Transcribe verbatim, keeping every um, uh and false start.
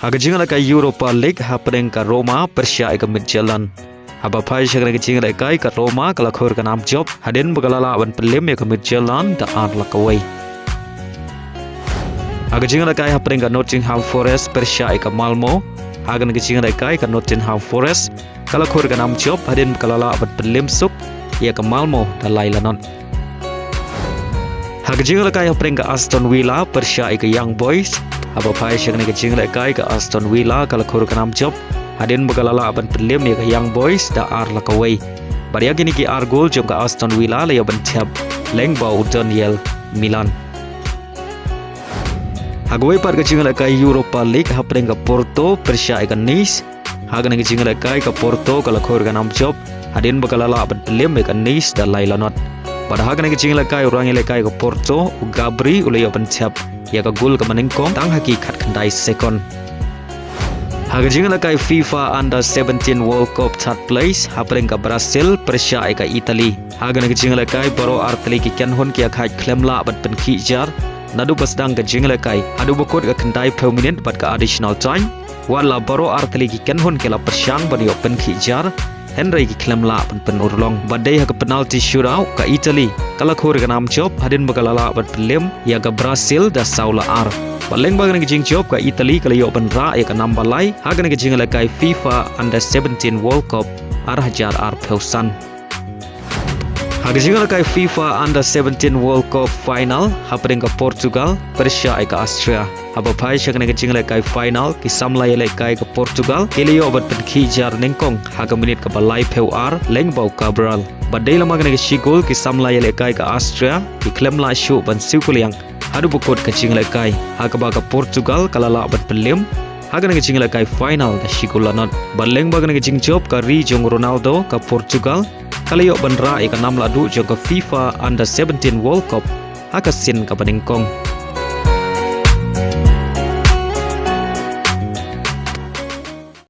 Ha ka jingïalehkai Europa League hapdeng ka Roma pyrshah ïa ka Midtjylland. Haba phai sha kane ka jingïalehkai ka Roma ka la khur ka nam jop hadien ba ka la lah ban pynliem ïa ka Midtjylland da ar la kawei. Ha ka jingïalehkai hapdeng ka Nottingham Forest pyrshah ïa ka Malmo. Ha kane ka jingïalehkai ka Nottingham Forest ka la khur ka nam jop hadien ba ka la lah ban pynliem suk ïa ka Malmo da lai la not. Ha ka jingïalehkai hapdeng ka Aston Villa pyrshah ïa ka Young Boys. Haba phai sha kane ka jingïalehkai ka Aston Villa ka la khur ka nam jop hadien ba ka la lah ban pynliem ïa ka Young Boys da ar la kawei. Bad ïa kine ki ar gol jong ka Aston Villa la ïoh ban thep lyngba u Daniel Millan. Ha kawei pat ka jingïalehkai Europa League hapdeng ka Porto pyrshah ïa ka Nice. Ha kane ka jingïalehkai ka Porto ka la khur ka nam jop hadien ba ka la lah ban pynliem ïa ka Nice da lai la not. Bad ha kane ka jingïalehkai u rangïalehkai ka Porto u Gabri u la ïoh ban thep ïa ka gol kaba nyngkong tang ha ki khatkhyndai sekon. Ha ka jingïalehkai FIFA Under seventeen World Cup third place hapdeng ka Brazil pyrshah ïa ka Italy. Ha kane ka jingïalehkai baroh artylli ki kynhun ki ïakhaid khlem lah ban pynkhih jar naduh ba sdang ka jingïalehkai haduh ba kut ka khyndaiphew minit bad ka additional time. Wat la baroh artylli ki kynhun ki la pyrshang ban ïoh pynkhih jar hynrei ki khlem lah ban pynurlong. Bad dei ha ka penalty shootout ka Italy ka la khur ka nam jop hadien ba ka la lah ban pynliem ïa ka Brazil da saw la ar. Bad lyngba kane ka jingjop ka Italy ka la ïoh ban rah ïa ka namba lai ha kane ka jingïalehkai FIFA Under seventeen World Cup ar hajar arphew san. Ha ka jingïalehkai FIFA Under seventeen World Cup final hapdeng ka Portugal pyrshah ïa ka Austria. Haba phai sha kane ka jingïalehkai final ki samla ïalehkai ka Portugal ki la ïoh ban pynkhih jar nyngkong ha ka minit kaba laiphew ar lyngba u Cabral. Bad dei lama kane ka shi gol ki samla ïalehkai ka Austria ki khlem lah shuh ban siew kylliang haduh ba kut ka jingïalehkai ha kaba ka Portugal ka la lah ban pynliem ha kane ka jingïalehkai final da shi gol la not. Bad lyngba kane ka jingjop ka ri jong Ronaldo ka Portugal ka la ïoh ban rah ïa ka nam lahduh jong ka FIFA Under seventeen World Cup ha ka sien kaba nyngkong.